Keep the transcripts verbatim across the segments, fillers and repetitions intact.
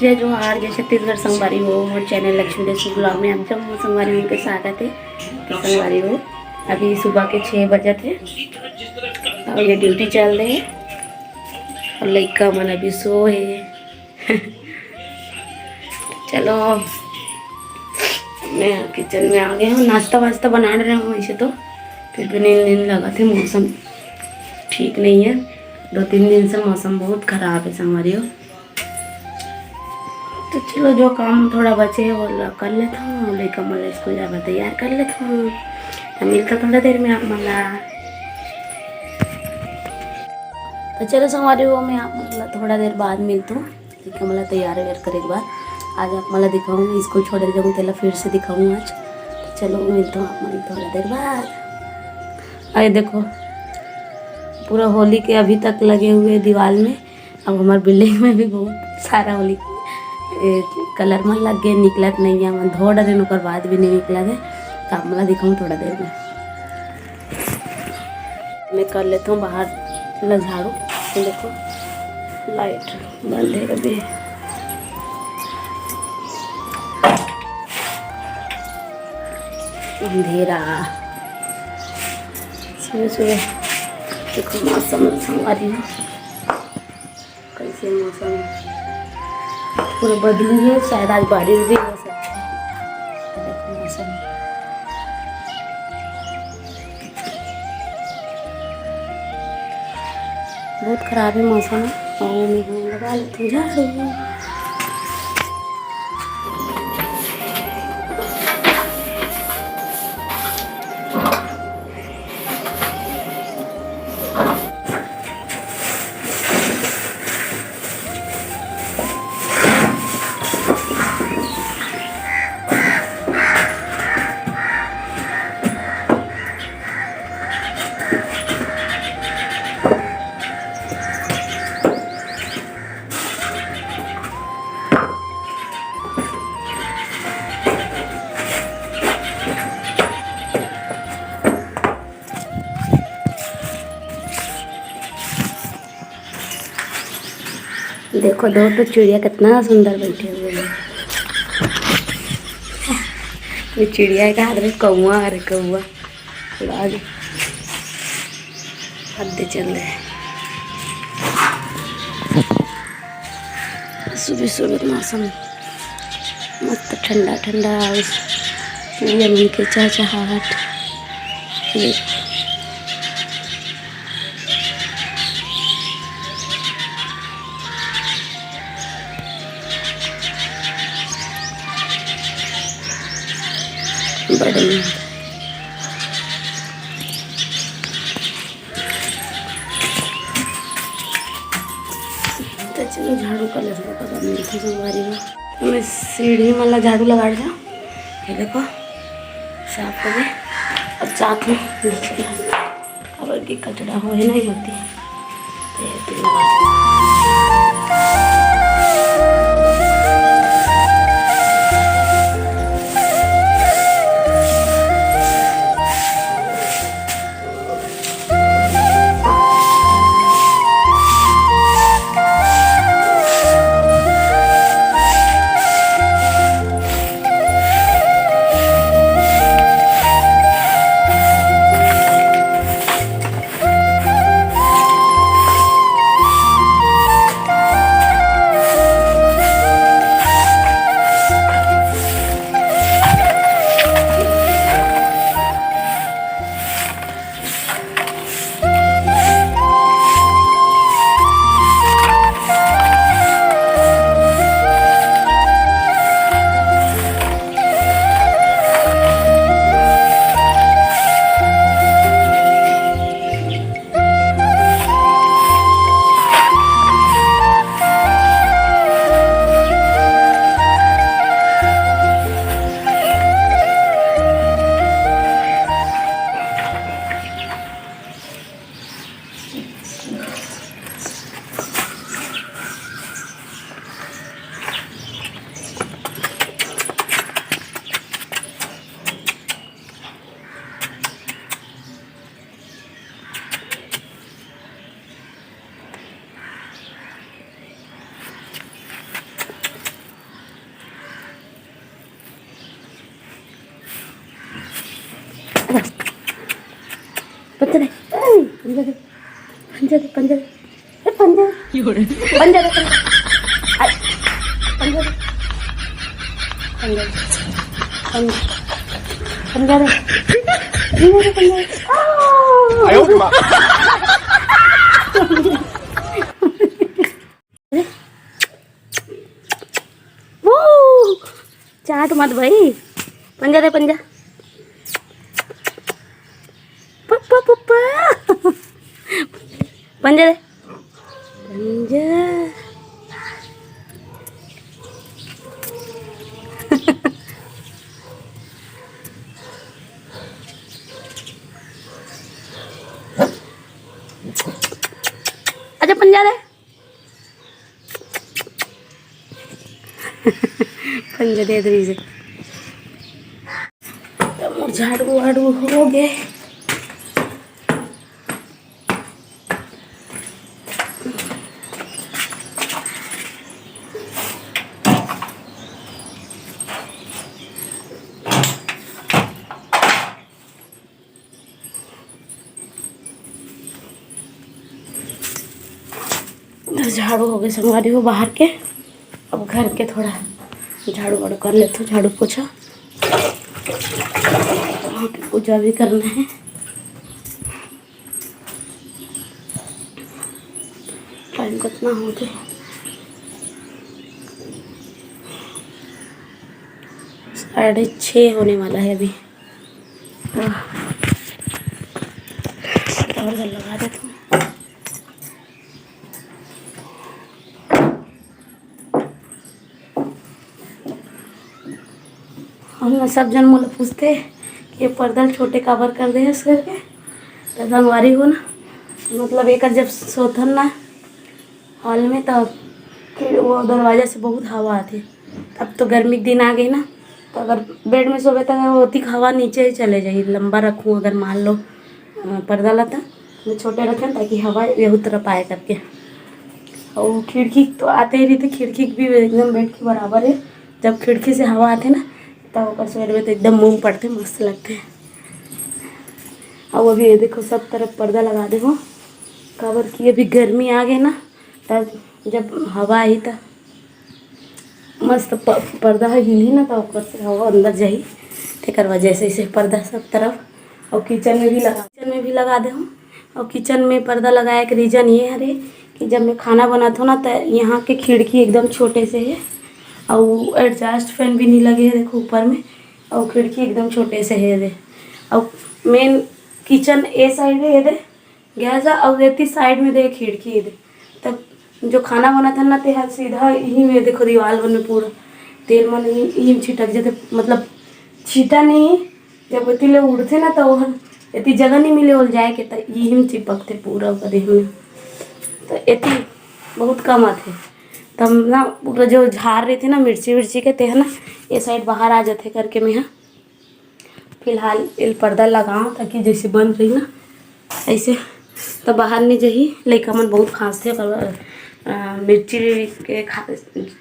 जय जोहार, जय छत्तीसगढ़ संगवारी हो। मोर चैनल लक्ष्मी देशमुख ब्लॉग में आप सब संगवारी मन के स्वागत है। तो संगवारी हो, अभी सुबह के छः बजत है और ये ड्यूटी चल रहे है और लइका मन अभी सो है। चलो, मैं किचन में आ गई हूँ, नाश्ता वास्ता बना रहे हूँ। वैसे तो फिर भी नींद नींद लगा थे, मौसम ठीक नहीं है। दो तीन दिन से मौसम बहुत खराब है संगवारी हो। तो चलो, जो काम थोड़ा बचे है वो ल-, कर लेता हूँ, लइका मन ला स्कूल जाए बर तैयार कर लेता हूँ। तो मिलता थोड़ा देर में आप मन ला। तो चलो संगवारी हो, मैं आप मन ला थोड़ा देर बाद मिलता हूँ। लइका मन ला तैयार वैयार करे के बाद आज आप मन ला दिखाऊँ, स्कूल छोड़े जाऊँ तेला फिर से दिखाऊँ आज। तो चलो मिलता हूँ आप मन ला थोड़ा देर बाद। अरे देखो, पूरा होली के अभी तक लगे हुए दीवार में। अब हमार बिल्डिंग में भी बहुत सारा होली, ए, कलर मन लग गए, निकलत नहीं है। मैं धो डरेन, ओकर बाद भी नहीं निकलत है। तो आप मन ला दिखाऊँ थोड़ा देर में। मैं कर लेता हूँ बाहर ला झाड़ू। ये देखो, लाइट बंद है अभी। अंधेरा। सुबह सुबह देखो, मौसम संगवारी हो, कैसे मौसम है। पूरा बदली है, शायद आज बारिश भी हो सकता है। देखो मौसम बहुत खराब है मौसम, और मैं लगा लेती हूँ झाड़ू। देखो दो तो चिड़िया कितना सुंदर बैठे हुए हैं। ये चिड़िया का हाथ में कौआ, अरे कौआ। उड़ा दे। हद चल रहे। सुबह सुबह मौसम मस्त ठंडा ठंडा, और चिड़िया मन के चहचहाहट। ये बड़े तो चलो झाड़ू कर ले, थोड़ा पता नहीं था संगवारी में। तो मैं सीढ़ी मन ला झाड़ू लगा दिया। ये देखो, साफ हो गए। अब जात में अब की कचरा हो है नहीं होती। तो ये तो लगा। पंजा दे, पंजा दे। ए, पंजा। पंजा दे, पंजा। अरे, पंजा दे। पंजा दे। पंजा, पंजा दे। पंजा दे, पंजा दे। आ! वो, चाट मत भाई। पंजा दे, पंजा। पप्पा, पप्पा। पंजा दे। पंजा। अच्छा, पंजा दे। पंजा दे दे इसे। तो मोर झाड़ू वाड़ू हो गए। तो झाड़ू हो गए संगवारी हो बाहर के। अब घर के थोड़ा झाड़ू वाड़ू कर लेते, झाड़ू पोछा। वहाँ के पूजा भी करना है। टाइम कितना हो गया? साढ़े छः होने वाला है अभी। आह, और घर लगा देती हूँ। हम ना सब जन मोला पूछते कि ये पर्दा ल छोटे काबर कर दे हस करके। तो संगवारी हो ना, मतलब एक जब सोथन ना हॉल में, तब फिर वो दरवाजा से बहुत हवा आती। अब तो गर्मी के दिन आ गई ना, तो अगर बेड में सोबे तो ओतिक हवा नीचे ही चले जाही। लंबा रखूँ अगर मान लो, अ, पर्दा ला, तो मैं छोटे रखें ताकि हवा यहू तरफ आए करके। और खिड़की तो आते ही रहिथे, खिड़की भी एकदम बेड के बराबर है। जब खिड़की से हवा आथे ना, तब ओकर सुअर में तो एकदम मुंह पड़थे, मस्त लगथे। और अभी ये देखो, सब तरफ पर्दा लगा दे हो, काबर कि अभी गर्मी आ गए ना, तब जब हवा आई त मस्त प-, पर्दा ह हिलही ना, त ओकर से हवा अंदर जाही, तेकर वजह से इसे पर्दा सब तरफ। और किचन में भी लगा, किचन में भी लगा दे हूँ। और किचन में पर्दा लगाए के रीजन ये हरे कि जब मैं खाना बनात हूँ ना, त यहाँ के खिड़की एकदम छोटे से है, और एग्जॉस्ट फैन भी नहीं लगे है, देखो ऊपर में, और खिड़की एकदम छोटे से है दे। और मेन किचन ए साइड है, ये दे गैस है, और एती साइड में दे खिड़की है दे। तब जो खाना बनत हे ना, ते ह सीधा इही में देखो दीवाल मन में पूरा तेल मन इही, इही में छिटक जथे, मतलब छीटा नहीं। जब एती ले उड़थे ना, तो वह एती जगह नहीं मिले ओल जाए के, तो इही में चिपकथे पूरा ओकर देह में। तो एती बहुत कम आथे। तब ना पूरा जो झार रहिथे ना मिर्ची विर्ची के, ते ह ना ये साइड बाहर आ जथे करके मैं ह फिलहाल एल पर्दा लगाओ, ताकि जैसे बन रही ना ऐसे, तो बाहर नहीं जही। लइका मन बहुत खांसथे, पर, अ, मिर्ची के खा-,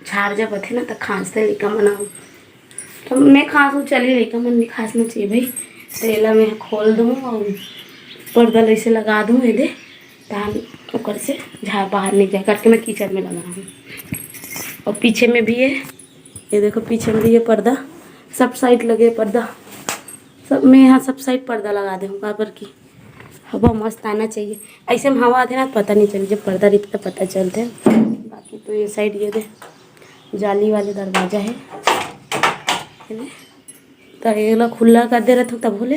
झार जब आथे ना, तो खांसथे लइका मन। तो मैं खांसू चली, लइका मन भी खांसना चाहिए भाई। तो एला मैं खोल दूँ और पर्दा ऐसे लगा दूँ, ये दे, तान ओकर से झार बाहर नहीं जाए करके मैं किचन में लगा हूँ। और पीछे में भी है, ये देखो पीछे में भी ये पर्दा, सब साइड लगे पर्दा, सब मैं यहाँ सब साइड पर्दा लगा दे हूँ, काबर की हवा मस्त आना चाहिए। ऐसे में हवा आथे ना, पता नहीं चले, जब पर्दा रहते तो पता चलते। बाकी तो ये साइड ये दे जाली वाले दरवाजा है, है ना? तो ये ला खुला कर दे रहता हूँ, तब बोले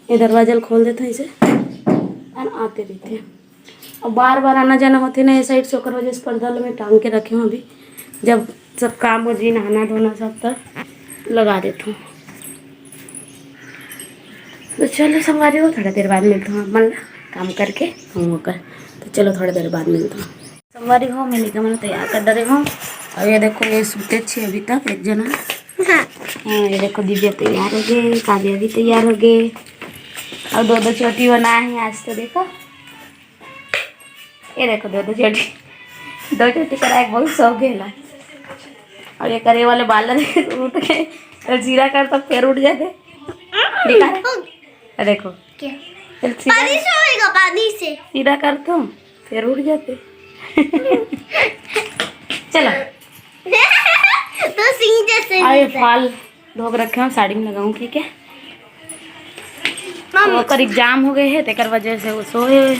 ये दरवाजा ला खोल देता हूँ इसे, और आते रहते हैं। और बार बार आना जाना होते ना ये साइड से, ओकर वजह से पर्दा ला मैं टांग के रखे हूँ अभी। जब सब काम हो जी, नहाना धोना सब, तब लगा देता हूँ। तो चलो संगवारी हो, थोड़ा देर बाद मिलता हूँ आप मन ला काम करके, हम होकर। तो चलो थोड़ा देर बाद मिलता हूँ। संगवारी हो, मैं लइका मन तैयार कर डरे हूँ। और ये देखो, ये सूते छे अभी तक एक जना। हाँ। हाँ, ये देखो, दिव्या तैयार हो गए, काव्या भी तैयार हो गए। और दो दो चोटी बनाए हैं आज तो, देखो। ये देखो, दो दो चोटी, दो चोटी कराए के बहुत शौक है ला। और ये करे वाले बाल देख, उठ के सीधा कर तो फिर उठ जाते। दिखा रे। ये देखो। क्या? चल सीधा। पानी से होएगा, पानी से। सीधा कर तुम। फिर उठ जाते। चलो। तो सिंह जैसे आ, ये फाल धो के रखे हंव, साड़ी में लगाऊं, ठीक है? मम्मी। ओकर एग्जाम हो गए हे, तेकर वजह से वो सोए हे।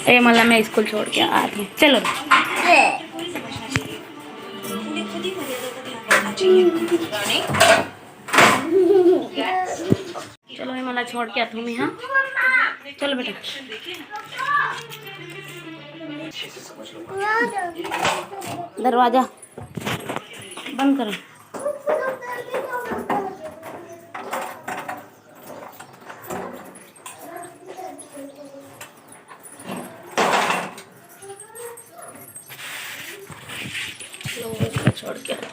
ए, मतलब, मैं स्कूल छोड़ के आत हंव। चलो। चलो, मैं मला छोड़ के आत हंव मैं, हाँ? चलो बेटा, दरवाजा बंद करो। लोगों को छोड़ के आया।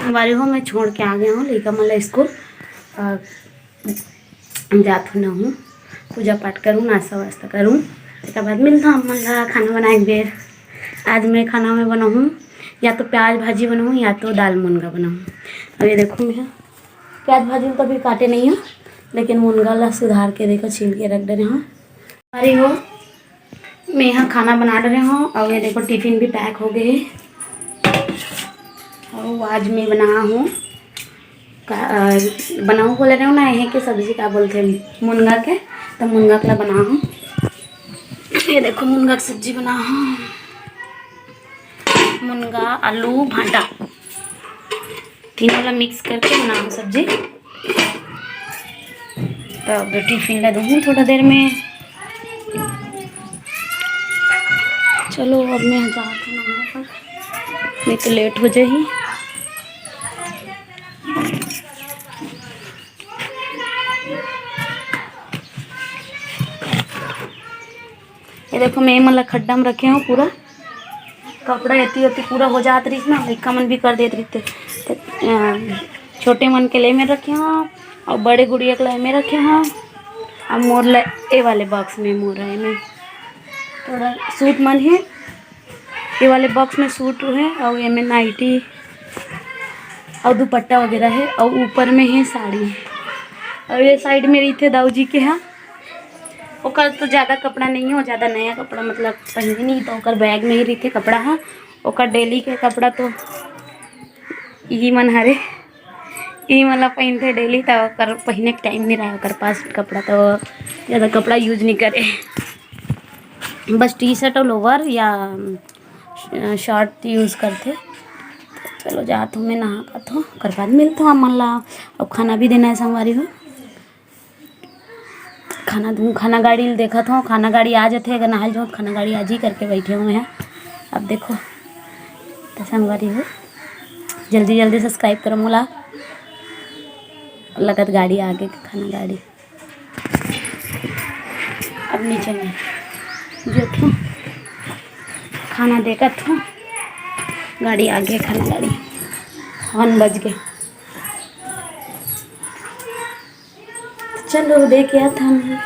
संगवारी हो, मैं छोड़ के आ गया हूँ लइका मन ला स्कूल। अब जात हूँ ना हूँ, पूजा पाठ करूँ, नाश्ता वास्ता करूँ, तेकर बाद मिलता हूँ आप मन ला खाना बनाए के बेर। आज मैं खाना में बनाहूँ या तो प्याज भाजी बनाहूँ या तो दाल मुनगा बनाहूँ। अब ये देखो, मैं प्याज भाजी तो अभी काटे नहीं हूँ, लेकिन मुनगा ला सुधार के देखो छील के रख डरे हूँ। अरे हो, मैं यहाँ खाना बना डरे हूँ और ये देखो टिफिन भी पैक हो गए। और आज मैं बना हूँ का-, अ, बनाऊँ बोले रहे हूँ ना, यही के सब्जी का बोलते हैं, मुनगा के, तो मुनगा का बना हूँ। ये देखो, मुनगा की सब्जी बना हूँ, मुनगा, आलू, भांटा, तीनों ला मिक्स करके बना हूँ सब्जी। तब टिफिन ला दूँगी थोड़ा देर में। चलो, अब मैं जात हूँ नहाए बर, नहीं तो लेट हो जाही। ये देखो, मैं मन ला खड्डा में रखे हूँ पूरा। कपड़ा एती ओती पूरा हो जात रहिस ना, लइका मन भी कर देत रहिते। ते, अ, छोटे मन के ले में रखे हूँ और बड़े गुड़िया के ले में रखे हूँ। अब मोर ले ए वाले बॉक्स में मोर है, में थोड़ा सूट मन है, ये वाले बॉक्स में सूट है और ये में नाइटी और दुपट्टा वगैरह है और ऊपर में है साड़ी। और ये साइड में रहिथे दाऊ जी के, हाँ, ओकर तो ज़्यादा कपड़ा नहीं है, वो ज़्यादा नया कपड़ा मतलब पहने नहीं, तो ओकर बैग में ही रहिथे कपड़ा ह। ओकर डेली के कपड़ा तो इही मन हरे, इही मन ला पहिनथे डेली, तो ओकर पहिने के टाइम नहीं रहे ओकर पास कपड़ा, तो ज़्यादा कपड़ा यूज नहीं करे, बस टी शर्ट और लोवर या शर्ट यूज करथे। चलो जात हूँ मैं नहा खात हूँ, ओकर बाद मिलत हूँ आप मन ला। अब खाना भी देना है संगवारी हो। खाना दूँ, खाना गाड़ी ल देखत हूँ, खाना गाड़ी आ जाथे, अगर नहाए जाऊँ तो खाना गाड़ी आज ही करके बैठे हूँ मैं। अब देखो तो संगवारी हो, जल्दी जल्दी सब्सक्राइब करो मोला। लगत गाड़ी आगे के खाना गाड़ी। अब नीचे में जो थों खाना देखत हूँ, गाड़ी आगे, खाना गाड़ी हॉर्न बज गए। चलो, देख के आत हन।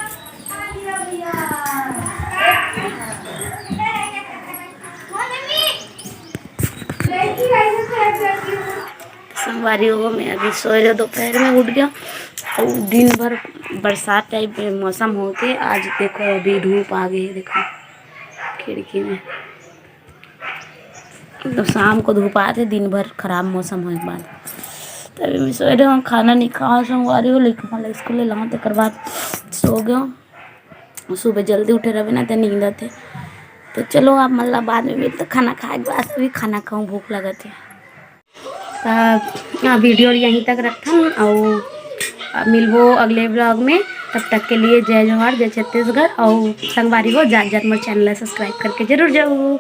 संगवारी हो, मैं अभी सोए रहे, दोपहर में उठ गया और दिन भर बरसात टाइप में मौसम होके आज देखो अभी धूप आ गई है, देखो खिड़की में। तो शाम को धूप आथे, दिन भर खराब मौसम होए के बाद। तभी मैं सोए रहे हूँ, खाना नहीं खाओ संगवारी हो, लेकिन मतलब स्कूल ले लाऊँ, तेकर बाद सो गया। सुबह जल्दी उठे रहे ना, तो नींद आथे। तो चलो, आप मतलब बाद में मिलते, खाना खाए के बाद भी खाना खाऊँ, भूख लगत है। तो वीडियो यहीं तक रखथन और मिलबो अगले व्लॉग में। तब तक के लिए जय जोहार, जय छत्तीसगढ़ और संगवारी हो, जात जात मोर चैनल ला सब्सक्राइब करके जरूर जाओ।